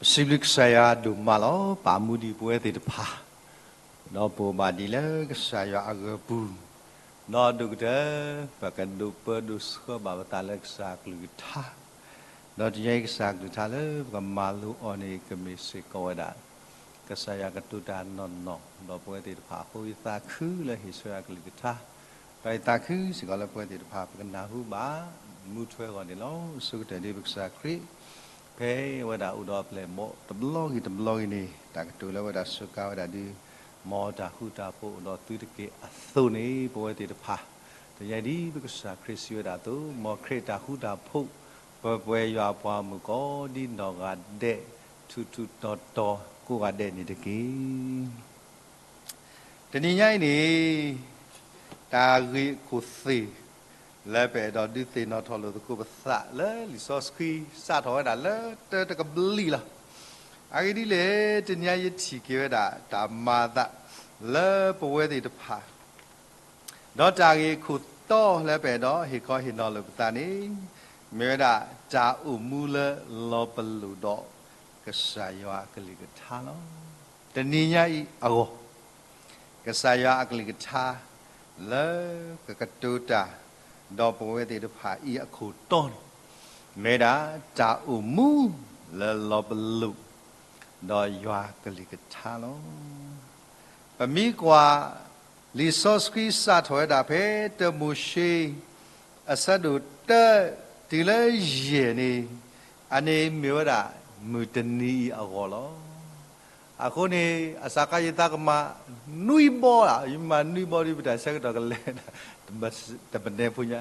ပစံးဘျုးကစၢ်ယွၤဒိၣ်မးလီၤ. ပာ်မူဒံးပဝဲသ့ၣ်တဖၣ်, ဒီးပအိၣ်ဘၣ်ဒံးလၢကစၢ်ယွၤအဂၢၤပူၤ, ဒီးဒိၣ်ကတၢၢ် ပကဒိးပၢဒိးဆှၢဘၣ်ပသးလၢကစၢ်အကလုၢ်ကထါ, ဒီးတနံၤအံၤကစၢ်အကလုၢ်ကထါလၢပကမၤလိအီၤန့ၣ် ကမ့ၢ်စ့ၢ်ကီးဝဲဒၣ် ကစၢ်ယွၤကတိၤတၢ်နီၢ်နီၢ် ဒီးပဝဲသ့ၣ်တဖၣ်အဃိ ယသးခုလၢဟ့ၣ်ဆၢယွၤကလုၢ်ကထါ, ဒီးယသးခုစ့ၢ်ကီးလၢပဝဲသ့ၣ်တဖၣ် ပကနၢ်ဟူဘၣ်မူထွဲအဂီၢ်န့ၣ်လီၤ. အဆိကတၢၢ်ဒ်ပကစၢ်ခရံာ် ဖဲဝဲဒၣ်အိၣ်ဒီးအပျဲၢ်အဘီၣ်တဘျီဂ့ၤတဘျီဂ့ၤန့ၣ် တၢ်ကတိၤလၢဝဲဒၣ်စၢၤကါဝဲဒၣ်ဒုး မ်တၢ်ဃူတၢ်ဖိးအိၣ်ဒီးသုတက့ၢ်အသိးန့ၣ် ပဝဲသ့ၣ်တဖၣ် တနံၤအံၤဒ်ပကစၢ်ခရံာ်စံးဝဲဒၣ်အသိး မ်ခရံာ်တၢ်ဃူတၢ်ဖိး ပှဲၤပှဲၤယွၤအပှၤမုၣ်ကီၤ ဒ်နီၢ်ဂၤဒဲး ထူးထူးတီၤတီၤကိးဂၤဒဲးန့ၣ်တက့ၢ်. တနံၤညါအံၤန့ၣ် တၢ်ဂ့ၢ်ခိၣ်သ့ၣ် လၢပအဲၣ်ဒိးဒုးသ့ၣ်နီၣ်ထီၣ်လိာ်သကိးပသးလၢ လံာ်စီဆှံစးထီၣ်ဝဲဒၣ်လၢ တၢတကဘျံးလီၤ. အဂ့ၢ်ဒ်လဲၣ်, တနံၤညါယထံၣ်က့ၤဝဲဒၣ် တၢ်မၤအသးလၢပဝဲသ့ၣ်တဖၣ် ဒီးတၢ်ဂ့ၢ်ခိၣ်တီလၢပအဲၣ်ဒိး ဟ့ၣ်ခီဟ့ၣ်နီၤလိာ်ပသးန့ၣ် မ့ၢ်ဝဲဒၣ် တၢ်အိၣ်မူလၢလီၤပလိာ်ဒီး ကစၢ်ယွၤအကလုၢ်ကထါလီၤ. တနံၤညါအံၤအဂီၢ် ကစၢ်ယွၤအကလုၢ်ကထါ လၢကကတိၤတၢ် ဒီးပဝဲသ့ၣ်တဖၣ်အံၤအခိၣ်တီန့ၣ် မ့ၢ်ဝဲဒၣ် တၢ်အိၣ်မူလၢလီၤပလိာ် ဒီးယွၤကလုၢ်ကထါလီၤ. ပမ့ၢ်ကွၢ် လံာ်စီဆှံစးထီၣ်ဝဲဒၣ်ဖဲ တၢမိၤၡ့ အဆၢဒိၣ်တၢ တုၤလၢယဲၢ်န့ၣ် အန့ၣ်မ့ၢ်ဝဲဒၣ် မုၢ်တနံၤအံၤအဂီၢ်လီၤ. အဃိန့ၣ် အစးခါယသးကမၤနွံဘီဧါ, ယမၤနွံဘီဒီး ပတၢ်ဆၢကတီၢ်ကလဲၤ တပနဲဖိညါ,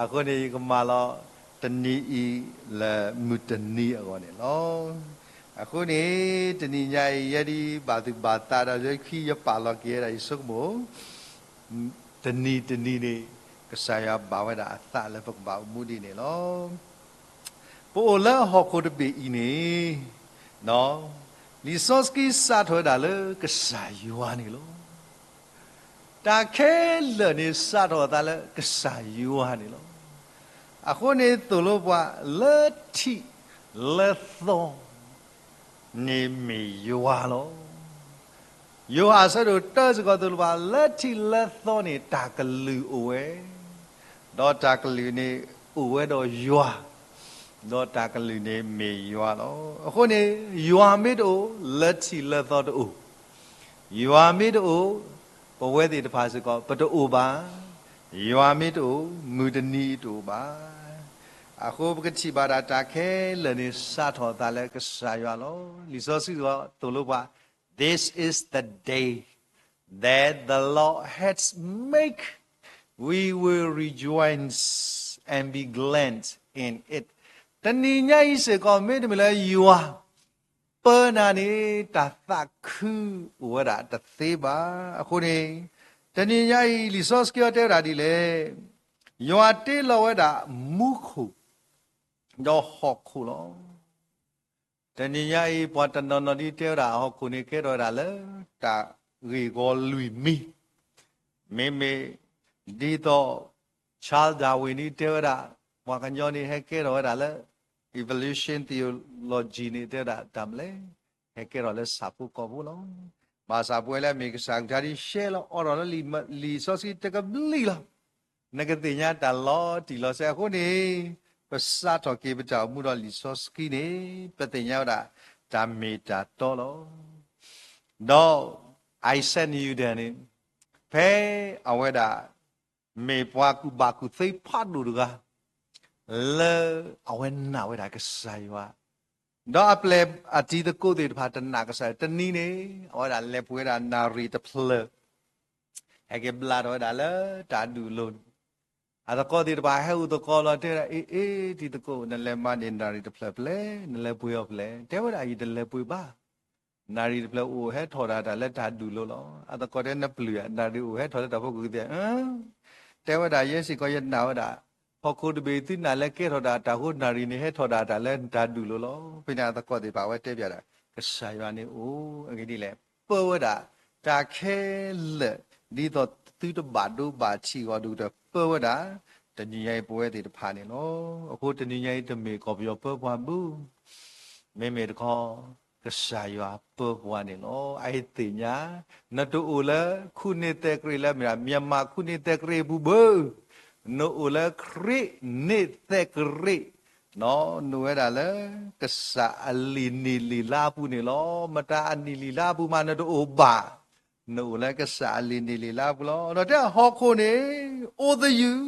အဃိန့ၣ် ယကမၤလီၤ တနံၤအံၤလၢမုၢ်တနံၤအဂီၢ်န့ၣ်လီၤ. အဃိန့ၣ် တနံၤညါအံၤ ယဲဒၣ်ဘၣ်သူၣ်ဘၣ်သးဒီး လၢခံယပာ်လီၤက့ၤဝဲဒၣ်ယဆိကမိၣ် တနံၤတနံၤန့ၣ် ကစၢ်ယွၤဘၣ်ဝဲဒၣ်အသးလၢပကဘၣ်အိၣ်မူဒ်န့ၣ်လီၤ. ပအိၣ်လၢဟီၣ်ခိၣ်တဘ့ၣ်အံၤန့ၣ် လံာ်စီဆှံစးထီၣ်ဝဲဒၣ်လၢကစၢ်ယွၤန့ၣ်လီၤ. တၢ်ခဲလၢာ်န့ၣ် စးထီၣ်အသးလၢကစၢ်ယွၤန့ၣ်လီၤ. အဃိန့ၣ်သိၣ်လိပှၤလၢထံးလၢသီ န့ၣ်မ့ၢ်ယွၤလီၤ. ယိၤဟၣ်အဆၢဒိၣ်တၢစ့ၢ်ကီးသိၣ်လိပှၤ လၢထံးလၢသီန့ၣ် တၢ်ကလုၢ်အိၣ်ဝဲ, ဒီးတၢ်ကလုၢ်န့ၣ်အိၣ်ဝဲဒီးယွၤ, ဒီးတၢ်ကလုၢ်န့ၣ်မ့ၢ်ယွၤလီၤ. အဃိန့ၣ် ယွၤမ့ၢ်တအိၣ် လၢထံးလၢသီတအိၣ်, ယွၤမ့ၢ်တအိၣ် ပဝဲသ့ၣ်တဖၣ်စ့ၢ်ကီး ပတအိၣ်ဘၣ်, ယွၤမ့ၢ်တအိၣ် မုၢ်တနံၤအံၤတအိၣ်ဘၣ်. အဃိပကထံၣ်ဘၣ်ဒၣ်တၢ်ခဲလၢာ်န့ၣ် စးထီၣ်အသးလၢကစၢ်ယွၤလီၤ. လံာ်စီဆှံစ့ၢ်ကီးသိၣ်လိပှၤ This is the day that the Lord has made, we will rejoice and be glad in it. တနံၤညါအံၤစ့ၢ်ကီး မ့တမ့ၢ်လၢယွၤ ပၢနၤန့ၣ် တၢ်သးခုအိၣ်ဝဲဒၣ်တသ့ဘၣ်. အဃိန့ၣ် တနံၤညါအံၤ လံာ်စီဆှံတဲဝဲဒၣ်ဒ်လဲၣ်, ယွၤတ့လီၤဝဲဒၣ်မူခိၣ် ဒီးဟီၣ်ခိၣ်လီၤ. တနံၤညါအံၤ ပှၤတနီၤနီၤဒ်တဲဝဲဒၣ် ဟီၣ်ခိၣ်န့ၣ်ကဲထီၣ်ဝဲဒၣ်လၢ တၢ်ဂ့ၢ်ဂီၤလွံၢ်မံၤ, မ့မ့ၢ်ဒ်သိး Charles Darwin ဒ်တဲဝဲဒၣ် ပှၤကညီန့ၣ်ဟဲကဲထီၣ်ဝဲဒၣ်လၢ evolution theology န့ၣ် တဲဝဲဒၣ်တၢ်မနုၤလဲၣ်, ဟဲကဲထီၣ်လၢဆၣ်ဖိကီၢ်ဖိလီၤ. ဘၣ်ဆၣ်ပဝဲလၢအမ့ၢ်ကစၢ်ကလုၢ်ကထါဒ်ရှဲလီၤအိးထီၣ်လၢလံာ်စီဆှံတကဘျံးလီၤ. နကသ့ၣ်ညါတၢ်လီၤတံၢ်လီၤဆဲးအဃိန့ၣ်, ပစးထီၣ်က့ၤပတၢ်အိၣ်မူဒီးလံာ်စီဆှံန့ၣ် ပသ့ၣ်ညါဝဲဒၣ် တၢ်မ့ၢ်တၢ်တီလီၤ. ဒီး Isaac Newton န့ၣ် ဖဲအဝဲဒၣ် မ့ၢ်ပှၤကူၣ်ဘၣ်ကူၣ်သ့ဖးဒိၣ်တဂၤ လၢအဝဲနာ်ဝဲဒၣ်ကစၢ်ယွၤ, ဒီးအပျဲၢ်အတံၤသကိးသ့ၣ်တဖၣ်တနာ်ကစၢ်ယွၤ, တနံၤန့ၣ် အဝဲဒၣ်လဲၤပှ့ၤဝဲဒၣ်နၣ်ရံၣ်တဖျၢၣ် ဟဲက့ၤဘျးထီၣ်ဝဲဒၣ်လၢတၢ်ဒုးလိၤန့ၣ်, အသကိးသ့ၣ်တဖၣ်ဟဲအိၣ်သကိးလီၤ တဲဝဲဒၣ် အ့ အ့ တံၤသကိး နလဲၤမၤန့ၢ်နၣ်ရံၣ်တဖျၢၣ်ဖဲလဲၣ်, နလဲၤပှ့ၤအီၤဖဲလဲၣ်, တဲဝဲဒၣ် ယတလဲၤပှ့ၤဘၣ်, နၣ်ရံၣ်တဖျၢၣ်အိၣ်ဟဲထီၣ်ဒၣ်တၢ်လၢတၢ်ဒုးလိၤလီၤ. အသကိးတဲ နပျုၢ်ဧါ, နၣ်ရံၣ်အိၣ်ဟဲထီၣ်လၢတၢ်ဖိကဂုာ်သ့ဧါ, တဲဝဲဒၣ် ယဲစ့ၢ်ကီးယနာ်ဝဲဒၣ် ဟီၣ်ခိၣ်တဘ့ၣ်သုနာ်လၢကဲထီၣ်ဒၣ်တၢ်အဃိ နၣ်ရံၣ်န့ၣ်ဟဲထီၣ်ဒၣ်တၢ်လၢတၢ်ဒုးလိၤလီၤ. ဖဲန့ၣ်အသကိးသ့ၣ်တဖၣ်အဝဲတဲပၠးဒၣ် ကစၢ်ယွၤန့ၣ်အိၣ်, အဂ့ၢ်ဒ်လဲၣ်, ပၢဝဲဒၣ်တၢ်ခဲလၢာ် ဒ်သိးသုတဘၣ်ဒိဘၣ်ထံးအဂီၢ် ဒိၣ်ကတၢၢ်ပၢဝဲဒၣ် တနံၤညါအံၤပဝဲသ့ၣ်တဖၣ်န့ၣ်လီၤ. အဃိတနံၤညါအံၤတမ့ၢ်ကီၢ်ပယီၤပၢပှၤဘၣ် မ့မ့ၢ်တခီ ကစၢ်ယွၤပၢပှၤန့ၣ်လီၤ. အအံၤသ့ၣ်ညါ, နတအိၣ်လၢ ခုနှစ်သက္ကရာဇ်လၢမ့ၢ်ဒၣ် မြန်မာခုနှစ်သက္ကရာဇ်အပူၤဘၣ်, နအိၣ်လၢခရံာ်နှစ်သက္ကရာဇ်, နအိၣ်ဝဲဒၣ်လၢ ကစၢ်အလံာ်နံၣ်လံာ်လါအပူၤန့ၣ်လီၤ. မတၤအနံၣ်လံာ်လါအပူၤမးနတအိၣ်ဘၣ်, နအိၣ်လၢကစၢ်အလံာ်နံၣ်လံာ်လါအပူၤလီၤ. ဒီးတဲဟီၣ်ခိၣ်န့ၣ် အိၣ်သယုၢ်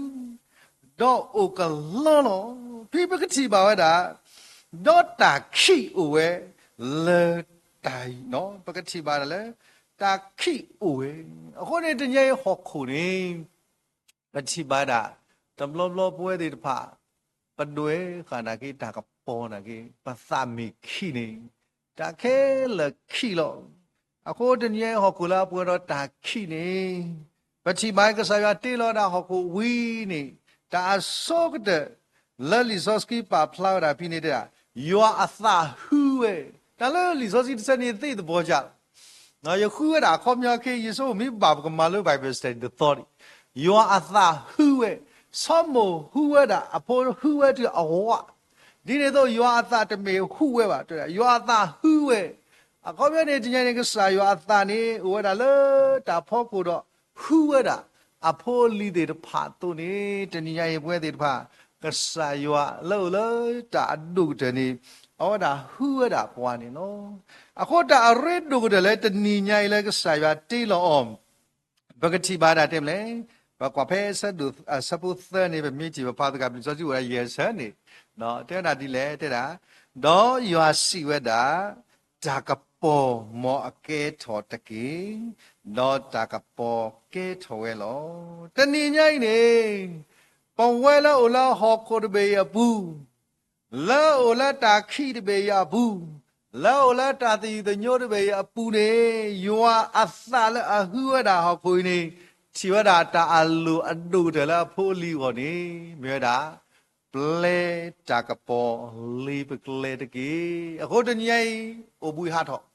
ဒီးအိၣ်ကလီလီၤ. ဖဲပကထံၣ်ဘၣ်ဝဲဒၣ် ဒီးတၢ်ခံးအိၣ်ဝဲ လၢတၢ်, ပကထံၣ်ဘၣ်ဒၣ်လၢ တၢ်ခံးအိၣ်ဝဲ. အဃိန့ၣ်တနံၤအံၤဟီၣ်ခိၣ်န့ၣ် ပထံၣ်ဘၣ်ဒၣ် တဘျီဘျီပဝဲသ့ၣ်တဖၣ် ပဒွဲၣ်ဃာ်နာ်က့ တၢ်ကပီၤနာ်က့ ပသးမ့ၢ်ခံးန့ၣ် တၢ်ခဲလၢာ်ခံးလီၤ. အဃိတနံၤအံၤဟီၣ်ခိၣ်လၢအပှဲၤဒီးတၢ်ခံးန့ၣ် ပထံၣ်ဘၣ်ကစၢ်ယွၤတ့လီၤဝဲဒၣ်ဟီၣ်ခိၣ်ဝံၤန့ၣ် တၢ်အဆိကတၢၢ် လၢလံာ်စီဆှံပာ်ဖျါဝဲဒၣ်ဖဲန့ၣ်တဲဒၣ် ယွၤအသးဟုဝဲ, တၢ်လၢလံာ်စီဆှံတဆၢန့ၣ်သ့ၣ်သဘီကၢ်လီၤ. ယဃုဝဲဒၣ်အခီပညီခဲအံၤ ယဆိကမိၣ်မ့ၢ်ဘၣ်ပကမၤလၢ Bible study တသီန့ၣ်, ယွၤအသးဟုဝဲ, ဆိကမိၣ်ဟုဝဲဒၣ်အဖိဟုဝဲတုၤအဝး, ဒ်န့ၣ်အသိးယွၤအသးတမ့ၢ်ဟုဝဲဘၣ်, ယွၤအသးဟုဝဲ. အခီပညီန့ၣ် တနံၤအံၤန့ၣ် ကစၢ်ယွၤအသးန့ၣ် အိၣ်ဝဲဒၣ်လၢတၢ်ဖီခိၣ်ဒီး ဟုဝဲဒၣ်အဖိအလံၤသ့ၣ်တဖၣ်အသိးန့ၣ် တနံၤအံၤပဝဲသ့ၣ်တဖၣ် ကစၢ်ယွၤလၢအိၣ်လၢတၢ်အဒိၣ်ကတၢၢ်န့ၣ် အဝဲဒၣ်ဟုဝဲဒၣ်ပှၤန့ၣ်လီၤ. အဃိတၢ်အရ့ဒိၣ်ကတၢၢ်လၢတနံၤညါအံၤလၢကစၢ်ယွၤတ့လီၤအီၤ ပကထံၣ်ဘၣ်ဒၣ်တဲမလဲၣ်, ပကွၢ်ဖဲအဆၢဒိၣ်အဆၢဖိသၢန့ၣ် ပမ့ၢ်ထံၣ်ပဖးသကိး လံာ်စီဆှံအိၣ်ဝဲဒၣ်ယဲၢ်ဆၢန့ၣ်, တဲဝဲဒၣ်ဒ်လဲၣ်တဲဒၣ်, ဒီးယွၤစံးဝဲဒၣ်, တၢ်ကပီၤမ်အကဲထီၣ်တက့ၢ်, ဒီးတၢ်ကပီၤကဲထီၣ်ဝဲလီၤ. တနံၤညါအံၤန့ၣ် ပဝဲလၢအိၣ်လၢဟီၣ်ခိၣ်တဘ့ၣ်အံၤအပူၤ လၢအိၣ်လၢတၢ်ခံးတဘ့ၣ်အံၤအပူၤ, လၢအိၣ်လၢတၢ်သယုၢ်သညိတဘ့ၣ်အံၤအပူၤန့ၣ် ယွၤအသးလၢအဟုဝဲဒၣ်ဟီၣ်ခိၣ်အံၤန့ၣ် ထံၣ်ဝဲဒၣ်တၢ်အလိၣ်အဒိၣ်ကတၢၢ်လၢအဖိအလံၤအဂီၢ်န့ၣ် မ့ၢ်ဝဲဒၣ် ပျဲတၢ်ကပီၤလ့ပကျဲတက့ၢ်. အဃိတနံၤညါအံၤ အိၣ်ဘှံးဟးထီၣ်,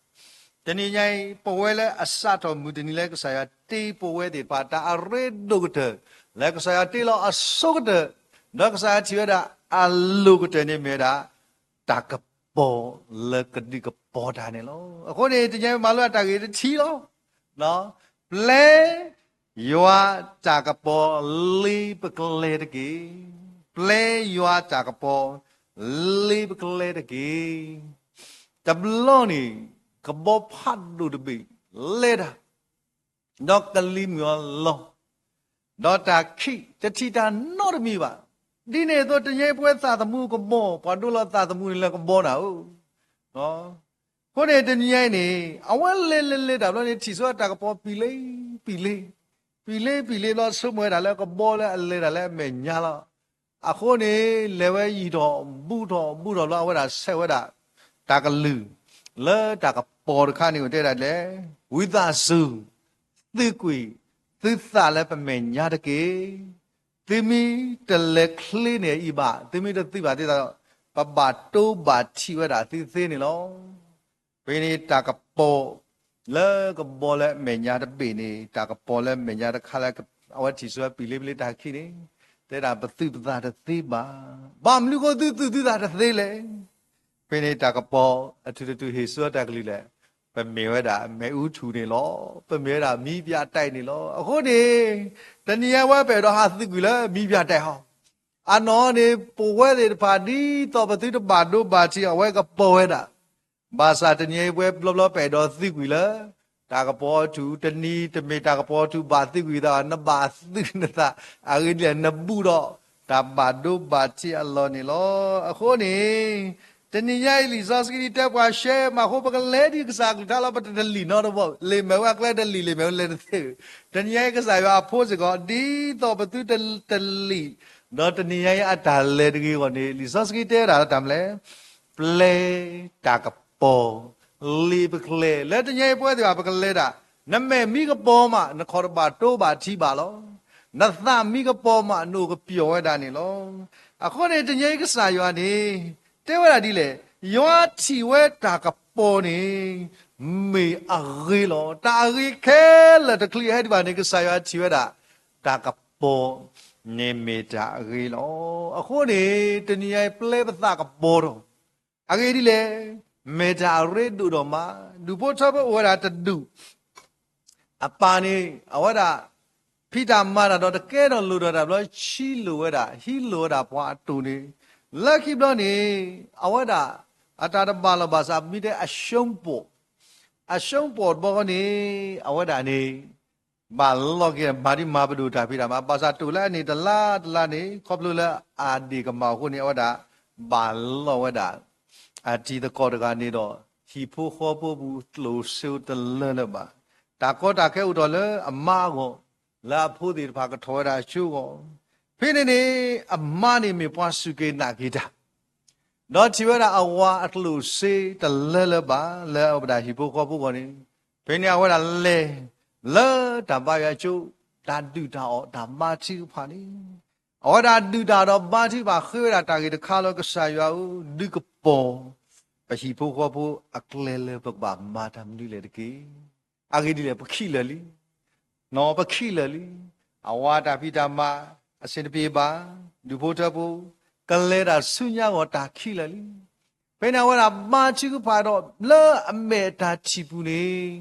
တနံၤညါအံၤ ပဝဲလၢအစးထီၣ်မုၢ်တနံၤလၢကစၢ်ယွၤတ့ပဝဲသ့ၣ်တဖၣ် တၢ်အရ့ဒိၣ်ကတၢၢ် လၢကစၢ်ယွၤတ့လီၤအဆိကတၢၢ်, ဒီးကစၢ်ယွၤထံၣ်ဝဲဒၣ်အလိၣ်ကတၢၢ်န့ၣ်မ့ၢ်ဝဲဒၣ် တၢ်ကပီၤလၢကဒုးကပီၤတၢ်န့ၣ်လီၤ. အဃိန့ၣ် တနံၤညါအံၤမၤလိတၢ်ဂ့ၢ်တထံၣ်လီၤ. ပျဲ ယွၤတၢ်ကပီၤလ့ပကျဲတက့ၢ်. ပျဲယွၤတၢ်ကပီၤလ့ပကျဲတက့ၢ်. တဘျီန့ၣ် ကဘီဖးဒိၣ်တဘ့ၣ် လဲၤတၢ်, ဒီးကလံၤမုၢ်အီၤလီၤ, ဒီးတၢ်ခံးတထံၣ်တၢ်နီတမံၤဘၣ်. ဒ်န့ၣ်အသိး တနံၤညါအံၤပဝဲသးသမူကဘီ, ပှၤဒိလီၤသးသမူန့ၣ်လၢကဘီနၤဧၢ အဃိန့ၣ် တနံၤညါအံၤန့ၣ် အဝဲလဲၤလဲၤလဲၤတၢ်ဘျီန့ၣ် ထံၣ်ဆိတၢ်ကပီၤပံာ်လ့ပံာ်လ့, ပံာ်လ့ပံာ်လ့ဘျီ ဆိကမိၣ်ဝဲဒၣ်လၢကဘီလၢအလဲၤတၢ်လၢအမဲာ်ညါလီၤ. အဃိန့ၣ် လဲၤဝဲယံာ်ထီၣ်ဘူးထီၣ်ဘူးထီၣ်ဘျီ အဝဲဒၣ်ဆဲးဝဲဒၣ် တၢ်ကလုၢ် လၢတၢ်ကပီၤတခါန့ၣ် အိၣ်တဲဒၣ်လဲၣ်, ဝံသးစူၤ သုးကွံာ်သုသးလၢပမဲာ်ညါတက့ၢ်. သုမ့ၢ်တလဲၤချ့န့ၣ်အံၤဘၣ်, သုမ့ၢ်တသုးဘၣ်သ့ၣ်သးဒီး ပဘၣ်တိဘၣ်ထံးဝဲဒၣ်သုသ့န့ၣ်လီၤ. ဖဲန့ၣ်တၢ်ကပီၤ လၢကဘီလၢအမဲာ်ညါတဘ့ၣ်န့ၣ် တၢ်ကပီၤလၢအမဲာ်ညါတခါလၢ အဝဲထံၣ်ဆိပံာ်လ့ပလ့တၢ်ခံးန့ၣ် တဲဒၣ်ပသုးပသးတသ့ဘၣ်. ဘၣ်မနုၤဃိသုသုးသုသးတသ့လဲၣ်. ဖဲန့ၣ်တၢ်ကပီၤအထူၣ်တထူၣ်ဟ့ၣ်ဆိတၢ်ကလုၢ်လဲၣ်, ပမ့ၢ်ဝဲဒၣ်မ့ၣ်အူထူၣ်န့ၣ်လီၤ. ပမ့ၢ်ဝဲဒၣ်မံပြးတဲးန့ၣ်လီၤ. အဃိန့ၣ် တနံၤညါဝဲပအဲၣ်ဒိးဟးသုးကွံာ်လၢမံပြးတဲးဟီ အနီၢ်န့ၣ် ပဝဲသ့ၣ်တဖၣ် ဒ်သိးပသုတဘၣ်ဒိဘၣ်ထံးအဝဲကပီၤဝဲဒၣ်. ဘၣ်ဆၣ်တနံၤအံၤပဝဲဘျီဘျီပအဲၣ်ဒိးသုးကွံာ်လၢ တၢ်ကပီၤထူၣ်တနံၤ တမ့ၢ်တၢ်ကပီၤထူၣ်ဘၣ်သုးကွံာ်သး နဘၣ်သုးနသး အဂ့ၢ်ဒ်လဲၣ် နဘူၣ်ထီၣ်တၢ်ဘၣ်ဒိဘၣ်ထံးအလီၢ်န့ၣ်လီၤ. အဃိန့ၣ် တနံၤညါအံၤလံာ်စီဆှံတဲပှၤရှဲမးအဃိ ပကလဲၤဒံးကစၢ်အကလုၢ်ကထါလီၤ. ပတလံာ်နီတဘျီ လံာ်မဲာ်ဝဲအကျဲတလံာ် လံာ်မဲာ်ဝဲလဲၤတသ့. တနံၤညါအံၤကစၢ်ယွၤအဖိစ့ၢ်ကီး ဒ်သိးပသုတလံာ် ဒီးတနံၤညါအံၤအတၢ်လဲၤတဂ့ၤအဂီၢ်န့ၣ် လံာ်စီဆှံတဲဝဲဒၣ်လၢတၢ်မနုၤလဲၣ်, ပျဲတၢ်ကပီၤလ့ပကျဲ လၢတနံၤညါအံၤပဝဲသ့ၣ်တဖၣ် ပကလဲၤဒၣ် နမဲာ်မ့ၢ်ကပီၤမး နခီၣ်တဘၣ်တိဘၣ်ထံးဘၣ်လီၤ. နသးမ့ၢ်ကပီၤမး နအိၣ်ကပျီၤဝဲဒၣ်န့ၣ်လီၤ. အဃိန့ၣ် တနံၤညါအံၤကစၢ်ယွၤန့ၣ် တဲဝဲဒၣ်ဒ်လဲၣ်, ယွၤထံၣ်ဝဲတၢ်ကပီၤန့ၣ် မ့ၢ်အဂ့ၤလီၤ. တၢ်အဂ့ၤခဲလၢာ်တချုးအဟဲဒံးဘၣ်န့ၣ် ကစၢ်ယွၤထံၣ်ဝဲဒၣ် တၢ်ကပီၤန့ၣ်မ့ၢ်တၢ်အဂ့ၤလီၤ. အဃိန့ၣ် တနံၤညါအံၤပျဲပသးကပီၤထီၣ် အဂ့ၢ်ဒ်လဲၣ်, မ့ၢ်တၢ်အရ့ဒိၣ်ဒိၣ်မး, ဒူၣ်ဖိထၢဖိအိၣ်ဝဲဒၣ်တဒူၣ်, အပၢ်န့ၣ် အဝဲဒၣ် ဖံးတၢ်မၤတၢ်ဒီးတကဲထီၣ်လိၣ်ထီၣ်တၢ်ဘျီ ဆံးလိၣ်ဝဲဒၣ် ဟံးလိၣ်ဝဲဒၣ်ပှၤအတိၢ်န့ၣ်, လၢခံဘျီန့ၣ် အဝဲဒၣ် အတၢ်တဘၣ်လီၢ်ဘၣ်စး ပမ့ၢ်တဲအရှုံးပိၢ်, အရှုံးပိၢ်တဘျီဃီန့ၣ် အဝဲဒၣ်န့ၣ် ဘၣ်လီၢ်က့ၤမၤဒံးမၤပဒိၣ်တၢ်ဖံးတၢ်မၤ ဘၣ်ဆၣ်တိၢ်လၢအန့ၣ်တလါတလါန့ၣ် ခီဖျိလၢအဒ့ၣ်ကမၢ်အဃိန့ၣ် အဝဲဒၣ် ဘၣ်လီၢ်ဝဲဒၣ် အတံၤသကိးတဂၤန့ၣ်ဒီး ဟံၣ်ဖိဃီဖိပူၤကျိၣ်စ့တလၢလၢၤဘၣ်. တၢ်ကီတၢ်ခဲအိၣ်ထီၣ်လၢအမါအဂီၢ်, လၢအဖိသ့ၣ်တဖၣ်ကထီၣ်ဝဲဒၣ်အကၠိအဂီၢ်, ဖဲန့ၣ်န့ၣ် အမါန့ၣ်မ့ၢ်ပှၤစူၢ်က့ၤနာ်က့ၤတၢ် ဒီးထံၣ်ဝဲဒၣ်အဝၤအကျိၣ်စ့တလၢလၢၤဘၣ် လၢအဝဲဒၣ်ဟံၣ်ဖိဃီဖိအဂီၢ်န့ၣ်, ဖဲန့ၣ်အဝဲဒၣ်လဲၤ လၢတၢ်ဘါယွၤအကၠိ, တၢ်ဒုၣ်တၢ်အီၣ်တၢ်ဘါထုကဖၣ်န့ၣ်, အဝဲဒၣ်ဒုၣ်တၢ်ဒီးဘါထုကဖၣ်ဃ့ဝဲဒၣ်တၢ်ဂ့ၢ်တခါလၢ ကစၢ်ယွၤဧၢ, ဒုးကပီၤ ပဟံၣ်ဖိဃီဖိအကျဲလၢပကဘၣ်မၤတၢ်မနုၤလဲၣ်တက့ၢ်. အဂ့ၢ်ဒ်လဲၣ် ပခံးလၢာ်လံ နီၢ်ပခံးလၢာ်လံ, အဝၤတၢ်ဖံးတၢ်မၤ အဆင်တပြေဘၣ်, ဒူၣ်ဖိထၢဖိ ကလဲၤတၢ်ဆူညါအဂီၢ်တၢ်ခံးလၢာ်လံ. ဖဲန့ၣ်အဝဲဒၣ်ဘါထုကဖၣ်ဒီး လၢအမဲာ်တၢ်ထံၣ်ပူၤန့ၣ်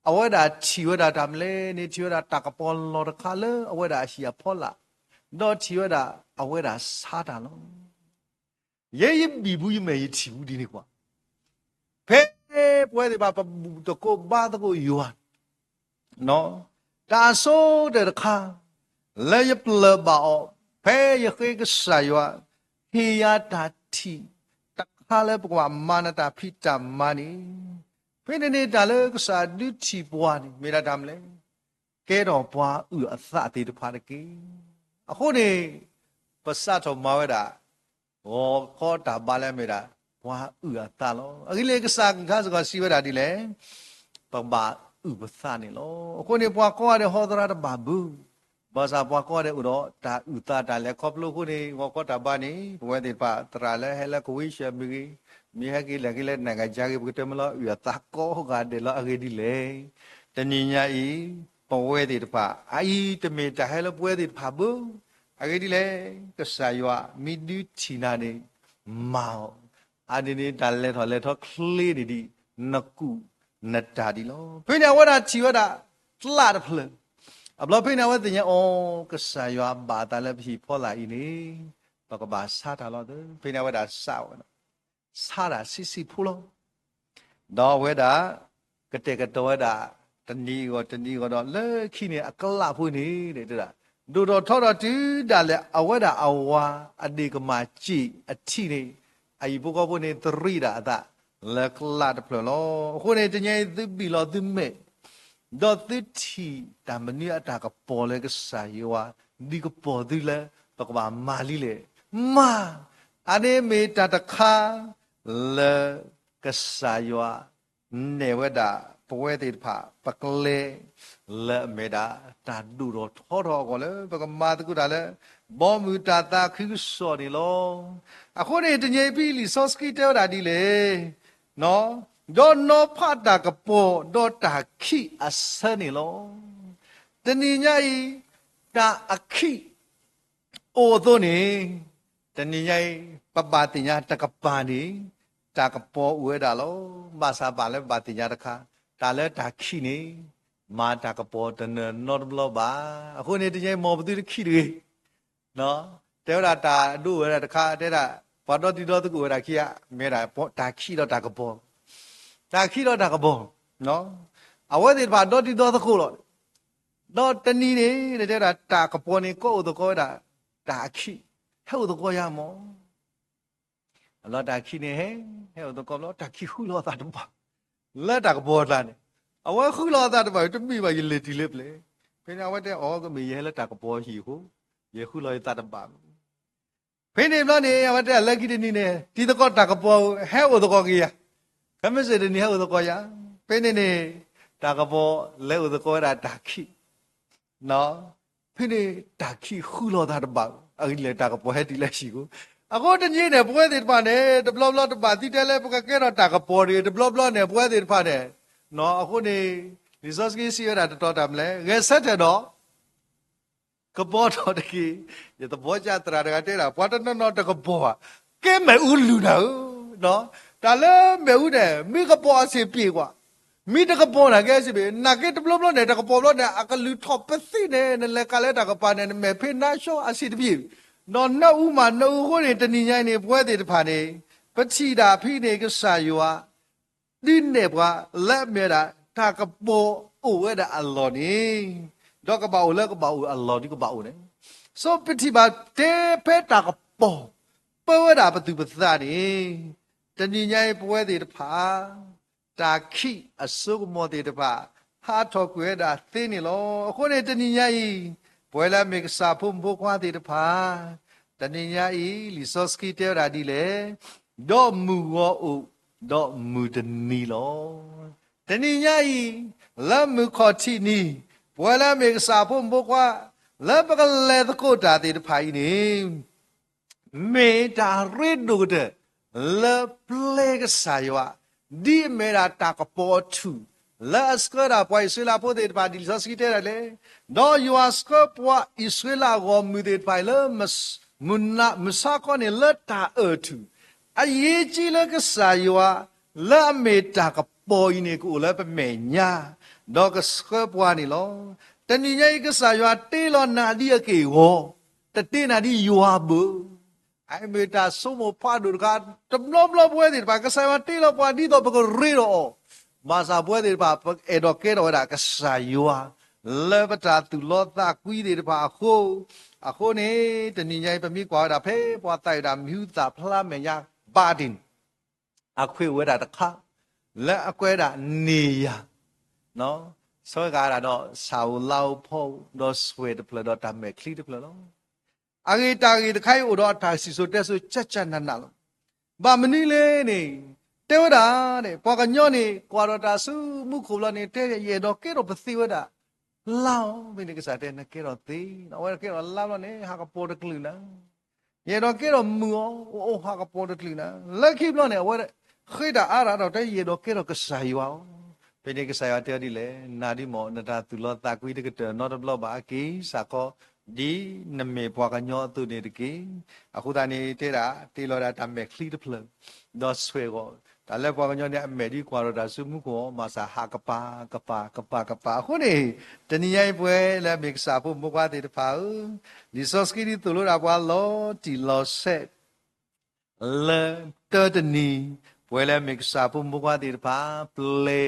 အဝဲဒၣ်ထံၣ်ဝဲဒၣ်တၢ်မနုၤလဲၣ်န့ၣ် ထံၣ်ဝဲဒၣ်တၢ်ကပီၤလီၤတခါလၢအဝဲဒၣ်အဟံၣ်အဖီလာ်, ဒီးထံၣ်ဝဲဒၣ်အဝဲဒၣ်ဆါတၢ်လီၤ. ယဲယဘံၣ်ပူၤယမဲာ်ယထံၣ်ပူၤဒ်န့ၣ်ကွၢ်, ဖဲပဝဲသ့ၣ်တဖၣ်ပဘူၣ်သကိးဘါသကိးယွၤ တၢ်အဆိကတၢၢ်တခါ လၢယပျၢၢ်ဘၣ်အီၤ, ဖဲယဃ့ကစၢ်ယွၤ ဟ့ၣ်ယၤတၢ်ထံၣ်တခါလၢပကဘၣ်မၤနတၢ်ဖံးတၢ်မၤန့ၣ်, ဖဲန့ၣ်န့ၣ်တၢ်လၢကစၢ်ဒုးထံၣ်ပှၤန့ၣ် မ့ၢ်ဒၣ်တၢ်မနုၤလဲၣ်, ကဲထီၣ်ပှၤအုၣ်အသးသ့ၣ်တဖၣ်တက့ၢ်. အဃိန့ၣ် ပစးထီၣ်မၤဝဲဒၣ် ဂီၤခီတၢ်ဘါလၢအမ့ၢ်ဒၣ် ပှၤအုၣ်အသးလီၤ. အဂ့ၢ်ဒ်လဲၣ် ကစၢ်ခါစ့ၢ်ကီးစံးဝဲဒၣ်ဒ်လဲၣ်, ပကဘၣ်အုၣ်ပသးန့ၣ်လီၤ. အဃိန့ၣ် ပှၤကိးဂၤဒဲးဟီသရၣ်တဘၣ်ဘၣ်, ဘၣ်ဆၣ်ပှၤကိးဂၤဒဲးအိၣ်ဒီးတၢ်အုၣ်သးတၢ်လဲၤခီဖျိအဃိန့ၣ် ဂီၤခီတၢ်ဘါန့ၣ် ပဝဲသ့ၣ်တဖၣ်သရၣ်လၢဟဲလၢကဝံရှၢၣ်မ့ၢ်ဂ့ၤ, မ့ၢ်ဟဲက့ၤလဲၤက့ၤလၢနဂၤယါဂ့ၤ ပကတဲမ့ၢ်လီၤ အုၣ်အသးကိးဂၤဒဲးလီၤ. အဂ့ၢ်ဒ်လဲၣ်, တနံၤညါအံၤ ပဝဲသ့ၣ်တဖၣ် အအံၤတမ့ၢ်တၢ်ဟဲလၢပဝဲသ့ၣ်တဖၣ်ဘၣ်. အဂ့ၢ်ဒ်လဲၣ်, ကစၢ်ယွၤမ့ၢ်ဒုးထံၣ်နၤန့ၣ် မၤအီၤ, အန့ၣ်န့ၣ် တၢ်လဲၤထီၣ်လဲၤထီချ့န့ၣ်ဒံး နကူၣ်နတၢ်ဒံးလီၤ. ဖဲန့ၣ်အဝဲဒၣ်ထံၣ်ဝဲဒၣ် ကျးတဖျၢၣ်, အဘျီဖဲန့ၣ်အဝဲသ့ၣ်ညါအီၤ ကစၢ်ယွၤဘၣ်အသးလၢပဟံၣ်ဖီလာ်အံၤန့ၣ် ပကဘၣ်ဆါတၢ်လီၤ. ဖဲန့ၣ်အဝဲဒၣ်စးဝဲဒၣ် ဆါတၢ်ဆံးဆံးဖိလီၤ. ဒီးအဝဲဒၣ် ကတဲာ်ကတီၤဝဲဒၣ် တနံၤအဂီၢ်တနံၤအဂီၢ်ဒီး လၢခံန့ၣ်အကျးဖိန့ၣ် ဒိၣ်ထီၣ်ထီထီၣ်တုၤဒၣ်လဲာ် အဝဲဒၣ်အဝၤအဒ့ၣ်ကမၢ်စံးအထံးန့ၣ် အဟံၣ်ဖိဃီဖိန့ၣ် သရံးဒၣ်အသးလၢကျးတဖျၢၣ်လီၤ. အဃိန့ၣ် တနံၤအံၤသုဘံၣ်လီၤသုမဲာ် ဒီးသုထံၣ်တၢ်မနုၤအတၢ်ကပီၤလၢကစၢ်ယွၤ ဒုးကပီၤသုလၢ ပကဘၣ်မၤလံလဲၣ်. မၤ, အန့ၣ်မ့ၢ်တၢ်တခါ လၢကစၢ်ယွၤ နဲၣ်ဝဲဒၣ် ပဝဲသ့ၣ်တဖၣ် ပကျဲ လၢအမ့ၢ်ဒၣ် တၢ်ဒိၣ်ထီၣ်ထီထီၣ်အဂီၢ်လၢ ပကမၤသကိးတၢ်လၢ ဘီမုၢ်တၢ်သးခုကစီၣ်န့ၣ်လီၤ. အဃိန့ၣ် တနံၤအံၤ ဖဲလံာ်စီဆှံတဲဝဲဒၣ်ဒ်လဲၣ်, ဒီးနီၤဖးတၢ်ကပီၤ ဒီးတၢ်ခံးအဆၢန့ၣ်လီၤ. တနံၤညါအံၤ တၢ်အခံး အိၣ်အသိးန့ၣ် တနံၤညါအံၤ ပဘၣ်သ့ၣ်ညါတကပၤန့ၣ် တၢ်ကပီၤအိၣ်ဝဲဒၣ်လီၤ. ဘၣ်ဆၣ်ဘၣ်လၢပဘၣ်သ့ၣ်ညါတခါ တၢ်လၢတၢ်ခံးန့ၣ် မၤတၢ်ကပီၤတနီၤနီတဘျီဘၣ်. အဃိန့ၣ် တနံၤညါအံၤ မ်ပသုတခံးတဂ့ၤ တဲဝဲဒၣ်တၢ်ဒိၣ်ဝဲဒၣ်တခါ တဲဒၣ် ပှၤဒီတံၤဒီသကိးဝဲဒၣ်ခံဂၤ မ့ၢ်ဒၣ်တၢ်ခံးဒီးတၢ်ကပီၤ, တၢ်ခံးဒီးတၢ်ကပီၤ, အဝဲသ့ၣ်တဖၣ်ဒီတံၤဒီသကိးလီၤ. ဒီးတနံၤန့ၣ် တဲဝဲဒၣ်တၢ်ကပီၤန့ၣ် ကီအိၣ်သကိးဝဲဒၣ် တၢ်အခံး ဟဲအိၣ်သကိးယၤမး အလီၢ်တၢ်ခံးန့ၣ်ဟဲ ဟဲအိၣ်သကိးဘျီ တၢ်ခံးဃုလီၤအသးတဘၣ် လၢတၢ်ကပီၤအကျါန့ၣ် အဝဲဃုလီၤအသးတဘၣ် တမ့ၢ်ဘၣ်ယလဲၤတုၤလၢပျဲၢ်, ဖဲန့ၣ်အဝဲတဲအီၤ ကမ့ၢ်ယဟဲလၢတၢ်ကပီၤဟံၣ်အဃိ ယဃုလီၤယသးတဘၣ်ဘၣ်. ဖဲန့ၣ်ဘျီန့ၣ် အဝဲတဲလၢခံတနံၤန့ၣ် တံၤသကိးတၢ်ကပီၤဧၢ ဟဲအိၣ်သကိးက့ၤယၤ, ခဲမုၢ်ဆ့ၣ်တနံၤဟဲအိၣ်သကိးယၤ, ဖဲန့ၣ်န့ၣ် တၢ်ကပီၤလဲၤအိၣ်သကိးဝဲဒၣ်တၢ်ခံး ဖဲန့ၣ်တၢ်ခံးဃုလီၤသးတဘၣ် အဂ့ၢ်ဒ်လဲၣ် တၢ်ကပီၤဟဲတုၤလၢဟံၣ်အဃိ, အဃိတနံၤန့ၣ် ပဝဲသ့ၣ်တဖၣ်န့ၣ် တဘျီဘျီတဘၣ်သုတဲလၢပကကဲထီၣ်တၢ်ကပီၤတဂ့ၤ တဘျီဘျီန့ၣ် ပဝဲသ့ၣ်တဖၣ်န့ၣ်, အဃိန့ၣ် လံာ်စီဆှံစံးဝဲဒၣ်တတီၤတၢ်မနုၤလဲၣ် ဂဲၤဆၢထၢၣ်ဒီး ကပီၤထီၣ်တက့ၢ်. ယသဘောကျသရၣ်တဂၤတဲဒၣ် ပှၤတနီၤနီၤတကပီၤဘၣ်, ကဲမဲာ်အူလုၢ်နၤဧၢ တၢ်လၢမ့ၣ်အူန့ၣ် မ့ၢ်ကပီၤအဆံးပ့ၤကွၢ်, မ့ၢ်တကပီၤနာ်က့အဆံးပ့ၤ, နာ်က့တဘျီဘျီန့ၣ် တကပီၤဘျီန့ၣ် အကလုၢ်ထီၣ်ပသ့ၣ်န့ၣ် နလဲၤကးလၢတၢ်ကပၤန့ၣ် နမဲာ်ဖံးနါဆိအဆံးတဘ့ၣ်, ဒီးနၢအူမးနၢအူအဃိန့ၣ် တနံၤညါအံၤန့ၣ် ပဝဲသ့ၣ်တဖၣ်န့ၣ် ပထံၣ်တၢ်ဖဲန့ၣ် ကစၢ်ယွၤ ဒုးနဲၣ်ပှၤလၢအမ့ၢ်ဝဲဒၣ် တၢ်ကပီၤအိၣ်ဝဲဒၣ်အလီၢ်န့ၣ်, ဒီးကဘၣ်အိၣ်လၢကဘၣ်အိၣ်အလီၢ်ဒ်ကဘၣ်အိၣ်န့ၣ်, ဆိပထံၣ်ဘၣ်တဲဖဲတၢ်ကပီၤ ပၢဝဲဒၣ်ပသူၣ်ပသးန့ၣ်, တနံၤညါအံၤပဝဲသ့ၣ်တဖၣ် တၢ်ခံးအစိကမီၤသ့ၣ်တဖၣ် ဟးထီၣ်ကွံာ်ဝဲဒၣ်သ့န့ၣ်လီၤ. အဃိန့ၣ်တနံၤညါအံၤ ပဝဲလၢအမ့ၢ်ကစၢ်ဖိမုၣ်ဖိခွါသ့ၣ်တဖၣ် တနံၤညါအံၤ လံာ်စီဆှံတဲဝဲဒၣ်ဒ်လဲၣ်, ဒီးမုၢ်ဂီၤအိၣ်, ဒီးမုၢ်တနံၤလီၤ. တနံၤညါအံၤ လၢမုၢ်ခီၣ်ထံးနံၤ ပဝဲလၢအမ့ၢ်ကစၢ်ဖိမုၣ်ဖိခွါ လၢပကလဲၤသကိးတၢ်သ့ၣ်တဖၣ်အံၤန့ၣ် မ့ၢ်တၢ်ရ့ဒိၣ်ကတၢၢ် လၢပျဲကစၢ်ယွၤ ဒ်အမ့ၢ်ဒၣ်တၢ်ကပီၤအထူၣ် လၢအဆှၢဒၣ်ပှၤအံၣ်စရ့လးဖိသ့ၣ်တဖၣ် ဒ်လံာ်စီဆှံတဲဒၣ်လဲၣ်, ဒီးယွၤဆှၢပှၤအံၣ်စရ့လးအဂီၢ်မုၢ်သ့ၣ်တဖၣ်အံၤလၢ မုၢ်ဆါခီန့ၣ်လၢတၢ်အၢၣ်ထူၣ်, အရေးကြီးလၢကစၢ်ယွၤ လၢအမ့ၢ်တၢ်ကပီၤအံၤန့ၣ် ကအိၣ်လၢပမဲာ်ညါ, ဒီးကဆှၢပှၤန့ၣ်လီၤ. တနံၤညါအံၤ ကစၢ်ယွၤတ့လီၤနၤဒ်အက့ၢ်အဂီၤ, တတ့နၤဒ်ယွၤဘၣ်. အမ့ၢ်တၢ်ဆိကမိၣ်ဖးဒိၣ်တခါ, တဘျီဘျီပဝဲသ့ၣ်တဖၣ် ကစၢ်ယွၤတ့လီၤပှၤဒ်သိးပကရ့ဒီးအီၤ, ဘၣ်ဆၣ်ပဝဲသ့ၣ်တဖၣ် ပအဲၣ်ဒိးကဲထီၣ်ဝဲဒၣ်ကစၢ်ယွၤ လၢပတၢ်သူၣ်လီသးကွံသ့ၣ်တဖၣ်အဃိ, အဃိန့ၣ် တနံၤညါအံၤ ပမ့ၢ်ကွၢ်ဝဲဒၣ်ဖဲပှၤသးဝံၣ်တၢ်မံၤဟူသၣ်ဖျါမဲာ်ညါ ဘါဒ့ၣ် အခွဲးဝဲဒၣ်တခါ လၢအကွဲးဒၣ်န့ၢ်ယၤ, ဆှၢဃာ်ဒၣ်ဒီး ဆၣ်ဧိၤလါဧိၤဖီဧိၤ ဒီးစွဲၣ်တဖျၢၣ်ဒီးတၢ်မဲာ်ချံတဖျၢၣ်လီၤ. အဂ့ၢ်တၢ်ဂ့ၢ်တခါအံၤအိၣ်ဒီးအတၢ်စံၣ်စိၤတဲစိၤ ကၢ်ကၢ်နးနးလီၤ. ဘၣ်မနုၤလဲၣ်န့ၣ်, တဲဝဲဒၣ်န့ၣ် ပှၤကညီန့ၣ် ကွၢ်ဒီးတၢ်ဆူမူခိၣ်လီၤန့ၣ် တဲယအဲၣ်ဒိးကဲထီၣ်ပသ့ဝဲဒၣ် လါဧိၤ, ဖဲန့ၣ်ကစၢ်တဲ နကဲထီၣ်သ့, အဝဲကဲထီၣ်လါဘျီန့ၣ် ဟးကပီၤတကလုာ်နၤ ယအဲၣ်ဒိးကဲထီၣ်မုၢ်ဧိၤ, အိၣ်ဟးကပီၤတကလုာ်နၤ, လၢခံဘျီန့ၣ် အဝဲဃ့တၢ်အါရၣ်ဒီး တဲယအဲၣ်ဒိးကဲထီၣ်ကစၢ်ယွၤဧိၤ, ဖဲန့ၣ်ကစၢ်ယွၤတဲအီၤဒ်လဲၣ်, နၤဒ်မ့ၢ် နတၢ်သူၣ်လီသးကွံတကတၢၢ်နီတဘျီဘၣ်အက့ၢ်, စးကီး ဒ်နမ့ၢ်ပှၤကညီအသိးန့ၣ်တက့ၢ်. အဃိသတးန့ၣ် တဲဒၣ် တ့လီၤဒၣ်တၢ်မဲာ်ချံတဖျၢၣ်, ဒီးစွဲၣ်ဂီၤ, တၢ်လၢပှၤကညီန့ၣ် အမဲာ်ဒ်ကွၢ်ဒီးတၢ်ဆူမူခိၣ်အီၤ ဘၣ်ဆၣ်ဟးကပၤ ကပၤ ကပၤ ကပၤ. အဃိန့ၣ် တနံၤညါအံၤပဝဲလၢအမ့ၢ်ကစၢ်ဖိမုၣ်ဖိခွါသ့ၣ်တဖၣ်ဧၢ, လံာ်စီဆှံဒ်သိၣ်လိဒၣ်ပှၤလီၤတံၢ်လီၤဆဲး လၢတၢတနံၤ ပဝဲလၢအမ့ၢ်ကစၢ်ဖိမုၣ်ဖိခွါသ့ၣ်တဖၣ် ပျဲ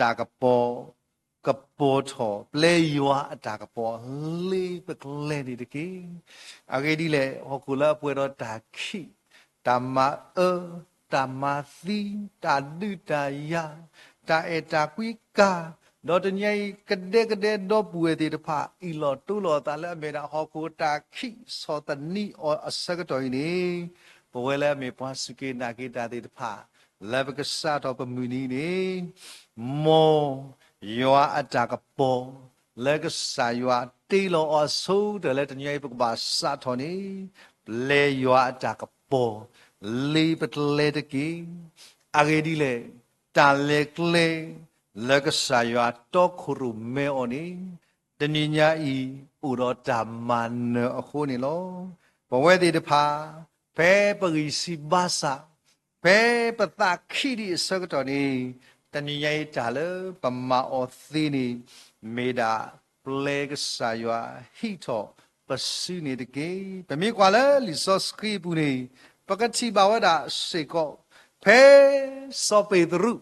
တၢ်ကပီၤ ကပီၤထီၣ် ပျဲယွၤအတၢ်ကပီၤ လ့ပကျဲန့ၣ်တက့ၢ်. အဂ့ၢ်ဒ်လဲၣ်, ဟီၣ်ခိၣ်လၢအပှဲၤဒီးတၢ်ခံး, တၢ်မၤအၢ, တၢ်မၤသံ, တၢ်ဒုးတၢ်ယၤ, တၢ်အဲၣ်တၢ်ကွံကၤ, ဒီးတနံၤအံၤ ကဒဲကဒဲဒီပုၢ်ဝဲၢ်သ့ၣ်တဖၣ် အ့ၣ်လိာ်တူၢ်လိာ်အသးလၢအမ့ၢ်ဒၣ်ဟီၣ်ခိၣ်တၢ်ခံး ဆီၣ်သနံးအီၤအဆၢကတီၢ်အံၤန့ၣ်, ပဝဲလၢအမ့ၢ်ပှၤစူၢ်က့ၤနာ်က့ၤတၢ်သ့ၣ်တဖၣ် လၢပကစးထီၣ်ပမုၢ်နံၤန့ၣ်, မ်ယွၤအတၢ်ကပီၤ လၢကစၢ်ယွၤတ့လီၤအီၤအဆိကတၢၢ်လၢတနံၤအံၤပကဘၣ်စးထီၣ်န့ၣ်, ပျဲယွၤအတၢ်ကပီၤ လ့ပကျဲတက့ၢ်. အဂ့ၢ်ဒ်လဲၣ်, တၢ်လဲၤကျဲ လၢကစၢ်ယွၤတီခိၣ်ရိၣ်မဲအီၤန့ၣ်, တနံၤညါအံၤ အိၣ်ဒီးတၢ်မၤနၢၤအဃိန့ၣ်လီၤ. ပဝဲသ့ၣ်တဖၣ် ဖဲပဂံၢ်စၢ်ဘါစၢ်, ဖဲပသးခံးဒံးအဆၢကတီၢ်န့ၣ်, တနံၤညါအံၤတၢ်လၢပမၤအီၤသ့န့ၣ်, မ့ၢ်ဒၣ်ပျဲကစၢ်ယွၤဟံးထီၣ်ပစုန့ၣ်တက့ၢ်. ပမ့ၢ်ကွၢ်လၢလံာ်စီဆှံအပူၤန့ၣ်, ပကထံၣ်ဘၣ်ဝဲဒၣ်စ့ၢ်ကီး, ဖဲစီၤပ့းတရူး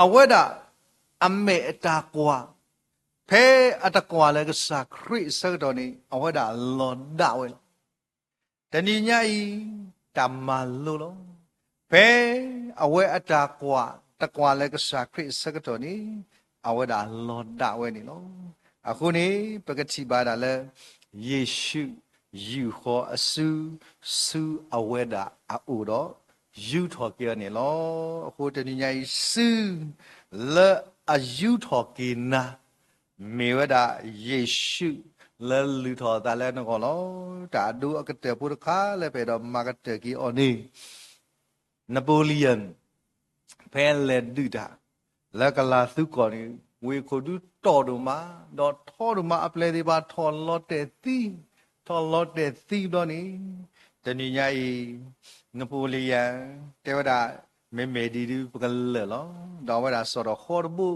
အဝဲဒၣ်အမဲာ်အတၢ်ကွၢ်, ဖဲအတကွၢ်လၢကစၢ်ခရံာ်အဆၢကတီၢ်န့ၣ် အဝဲဒၣ်လီၤဒၣ်ဝဲလီၤ. တနံၤညါအံၤ တၢ်မၤလိလီၤ. ဖဲအဝဲအတၢ်ကွၢ် တကွၢ်လၢကစၢ်ခရံာ်အဆၢကတီၢ်န့ၣ် အဝဲဒၣ်လီၤဒၣ်ဝဲန့ၣ်လီၤ. အဃိန့ၣ် ပကထံၣ်ဘၣ်ဒၣ်လၢ ယ့ၣ်ၡူးယူာ်ဃီၤအစု ဆူအဝဲဒၣ်အအိၣ်ဒီး ယူထီၣ်က့ၤအီၤန့ၣ်လီၤ. အဃိတနံၤညါအံၤ စုလၢအယူထီၣ်က့ၤနၤ မ့ၢ်ဝဲဒၣ်ယ့ၣ်ၡူး လၢလုၢ်ထီၣ်အသးလၢနဂီၢ်လီၤ. တၢ်အဒိအကတၢၢ်ဖိတခါလၢပအဲၣ်ဒိးမၤကတၢၢ်က့ၤအီၤန့ၣ် Napoleon ဖဲလဲၤဒုးတၢ် လၢကလၤသူကီၢ်န့ၣ် ဝ့ၢ်ခိၣ်ဒူတီၢ်ဒိၣ်မး ဒီးထီဒိၣ်မး အပျဲၢ်သ့ၣ်တဖၣ်ထီၣ်လီၤတဲာ်သံ, ထီၣ်လီၤတဲာ်သံဘျီန့ၣ် တနံၤညါအံၤ နပိလံယၤ တဲဝဲဒၣ် မ့မ့ၢ်ဒ်ဒုးပကလၢာ်လီၤ. ဒီးအဝဲဒၣ်စိာ်ထီၣ်ဃီတဘိ,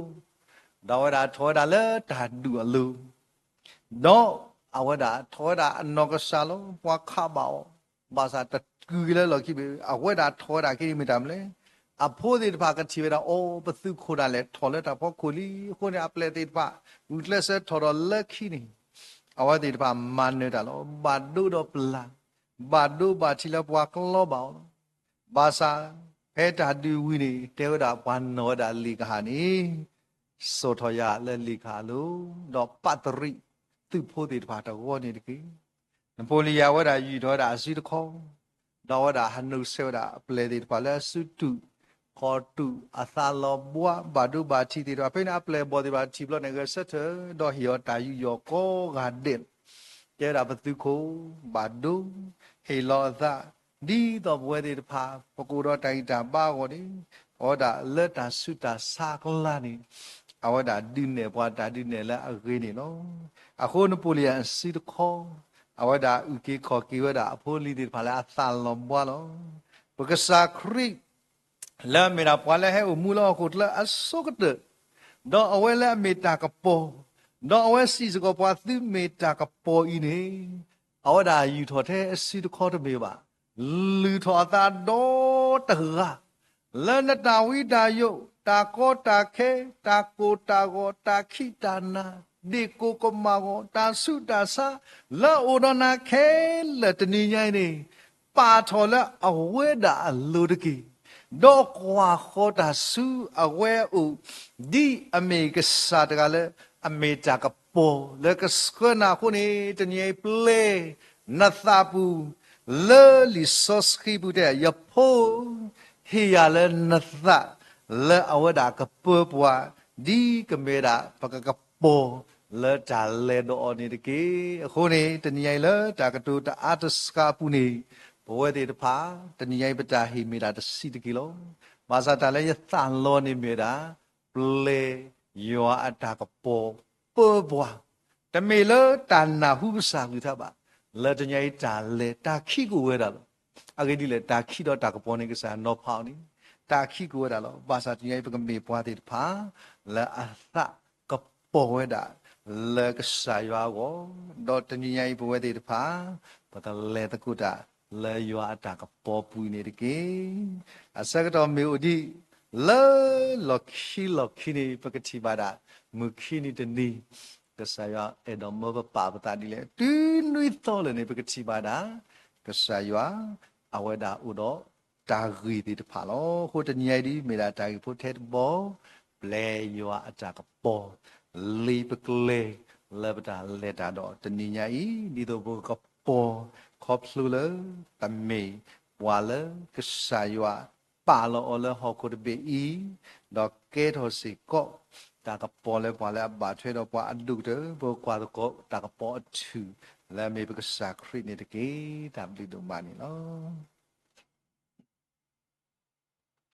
ဒီးအဝဲဒၣ်ထီၣ်ဝဲဒၣ်လၢတၢ်ဒူၣ်အလိၤ, ဒီးအဝဲဒၣ်ထီၣ်ဝဲဒၣ်အနီၢ်ကစၢ်လီၤ. ပှၤခးဘၣ်အီၤ, ဘၣ်ဆၣ်တကုၤလၢလီၢ်ခံဘၣ်, အဝဲဒၣ်ထီၣ်ဝဲဒၣ်က့ၤမ့ၢ်တၢ်မနုၤလဲၣ်. အဖိသ့ၣ်တဖၣ်ကထံၣ်ဝဲဒၣ် အိ ပသုးခိၣ်ဒၣ်လဲာ်ထီၣ်လၢတၢ်ဖီခိၣ်လံ. အဃိန့ၣ် အပျဲၢ်သ့ၣ်တဖၣ် ဂုာ်ကျဲးစၢးထီၣ်ဒီးလၢခံန့ၣ် အဝဲသ့ၣ်တဖၣ်မၤနၢၤတၢ်လီၤ. ဘၣ်ဒိဒီးပျၢ်, ဘၣ်ဒိဘၣ်ထံးလၢပှၤကျီဘၣ်အီၤလီၤ. ဘၣ်ဆၣ် ဖဲတၢ်ဒုးဝံၤန့ၣ် တဲဝဲဒၣ်ပှၤနီၣ်ဝဲဒၣ်လံာ်ကဟၣ်န့ၣ်, စိာ်ထီၣ်ယၤလၢလံာ်ကဟၣ်အလိၤ, ဒီးပာ်တရံးသုးဖိသ့ၣ်တဖၣ်တဂီၢ်န့ၣ်တက့ၢ်. နပိလံယၤဝဲဒၣ်ယူာ်ထီၣ်ဝဲဒၣ်အစုတခီ, ဒီးအဝဲဒၣ်ဟးနုာ်ဆဲးဝဲဒၣ်အပျဲၢ်သ့ၣ်တဖၣ်လၢအစုတူာ်ခီၣ်တူာ်အသးလီၤဘှါ, ဘၣ်ဒိဘၣ်ထံးသ့ၣ်တဖၣ်. ဖဲန့ၣ်အပျဲၢ်အဘီၣ်သ့ၣ်တဖၣ်ထံၣ်ဘျီန့ၣ် ဂဲၤဆၢထၢၣ်ဒီးဟ့ၣ်အီၤတၢ်ယူးယီၣ်ကိးဂၤဒဲး, တဲဝဲဒၣ်ပသုးခိၣ် ဘၣ်ဒိ ဟ့ၣ်လီၤအသး, ဒ်သိးပဝဲသ့ၣ်တဖၣ် ပကအိၣ်ဒီးတၢ်ဂံၢ်တၢ်ဘါအဂီၢ်န့ၣ်, အဝဲဒၣ်လၢတၢ်ဆူးတၢ်ဆါအကျါန့ၣ်, အဝဲဒၣ်ဒုးနဲၣ်ပှၤတၢ်ဒုးနဲၣ်လၢအဂ့ၤန့ၣ်လီၤ. အဃိနပိလံယၤအစုတခီ, အဝဲဒၣ်အုၣ်က့ၤခီၣ်က့ၤဝဲဒၣ်အဖိအလံၤသ့ၣ်တဖၣ်လၢအသးလီၤဘှါလီၤ. ပကစၢ်ခရံာ် လၢအမ့ၢ်ဒၣ်ပှၤလၢအဟဲအိၣ်မူလၢဟီၣ်ခိၣ်ချၢအဆိကတၢၢ်, ဒီးအဝဲလၢအမ့ၢ်တၢ်ကပီၤ, ဒီးအဝဲစံၣ်စ့ၢ်ကီးပှၤ သုမ့ၢ်တၢ်ကပီၤအံၤန့ၣ်, အဝဲဒၣ်ယူာ်ထီၣ်ထဲအစုတခီတမ့ၢ်ဘၣ်, လုၢ်ထီၣ်အသးဒီတဂၤ လၢနတၢ်ဝံတၢ်ယိး, တၢ်ကီတၢ်ခဲ, တၢ်ကိၢ်တၢ်ဂီၤ, တၢ်ခံးတၢ်နၤ, ဒ့ၣ်ကိၢ်ကမၣ်ဂီၤ, တၢ်ဆူးတၢ်ဆါ လၢအအိၣ်ဒီးနၤခဲလၢာ်တနံၤညါအံၤန့ၣ်, ပာ်ထီၣ်လၢအဝဲဒၣ်အလိၤတက့ၢ်. ဒီးကွၢ်ဃီၤတၢ်ဆူအဝဲအအိၣ်, ဒ်အမ့ၢ်ကစၢ်တဂၤလၢအမ့ၢ်တၢ်ကပီၤလၢကဆှၢနၤအဃိန့ၣ်, တနံၤအံၤပျဲနသးပူၤ လၢလံာ်စီဆှံပူၤတဲ ယဖိဧၢ, ဟ့ၣ်ယၤလၢနသး လၢအဝဲဒၣ်ကပၢပှၤ ဒ်ကမ့ၢ်ဒၣ်ပကကပီၤလၢတၢ်လဲၤဒီးအီၤန့ၣ်တက့ၢ်. အဃိန့ၣ် တနံၤညါအံၤလၢတၢ်ကတိၤတအါတစှၤအပူၤန့ၣ်, ပဝဲသ့ၣ်တဖၣ် တနံၤညါအံၤပတၢ်ဟ့ၣ်မ့ၢ်ဒၣ်တဆံးတက့ၢ်လီၤ. ဘၣ်ဆၣ်တၢ်လၢယသးလီန့ၣ်မ့ၢ်ဝဲဒၣ် ပျဲယွၤအတၢ်ကပီၤပၢပှၤ, တမ့ၢ်လၢတၢ်နၢ်ဟူကစၢ်ကလုၢ်ကထါဘၣ်. လၢတနံၤညါအံၤတၢ်လဲၤတၢ်ခံးကအိၣ်ဝဲဒၣ်လီၤ. အဂ့ၢ်ဒ်လဲၣ်, တၢ်ခံးဒီးတၢ်ကပီၤန့ၣ် ကစၢ်နီၤဖးအီၤန့ၣ်, တၢ်ခံးကအိၣ်ဝဲဒၣ်လီၤ. ဘၣ်ဆၣ်တနံၤညါအံၤ ပကမ့ၢ်ပှၤသ့ၣ်တဖၣ် လၢအသးကပီၤဝဲဒၣ် လၢကစၢ်ယွၤအဂီၢ်, ဒီးတနံၤညါအံၤပဝဲသ့ၣ်တဖၣ် ပကလဲၤသကိးတၢ်လၢယွၤအတၢ်ကပီၤပူၤအံၤန့ၣ်တက့ၢ်. အဆၢကတီၢ်မ့ၢ်အိၣ်ဒံး လၢလီၢ်ခံလီၢ်ခံန့ၣ် ပကထံၣ်ဘၣ်ဒၣ် မုၢ်ခံနံၤတနံၤ ကစၢ်ယွၤအဲၣ်ဒိးမၢပပာ်ပသးဒ်လဲၣ်, တုၤနွံသီလၢာ်န့ၣ် ပကထံၣ်ဘၣ်ဒၣ် ကစၢ်ယွၤ အဝဲဒၣ်အိၣ်ဒီးတၢ်ဂ့ၢ်သ့ၣ်တဖၣ်လီၤ. အဃိတနံၤညါအံၤဒ်မ့ၢ်ဒၣ်တၢ်ဂ့ၢ်ဖိထဲတဘီ, ပျဲယွၤအတၢ်ကပီၤ လံာ်ပကျဲၤ လၢပတၢ်လဲၤတၢ်ဒီးတနံၤညါအံၤ, ဒ်သိးပကကပီၤ ခီဖျိလၢ ပမ့ၢ်ပှၤလၢကစၢ်ယွၤပာ်လီၤအီၤလၢဟီၣ်ခိၣ်တဘ့ၣ်အံၤ, ဒီးကဲထီၣ်စ့ၢ်ကီး တၢ်ကပီၤလၢပှၤလၢအဘၣ်ထွဲဒီးပှၤအဒိၣ်ကတၢၢ်, ပကွၢ်သကိးတၢ်ကပီၤအထူၣ် လၢအမ့ၢ်ပကစၢ်ခရံာ်န့ၣ်တက့ၢ်. တၢ်ဘျုးဒိၣ်မးန့ၣ်လီၤ.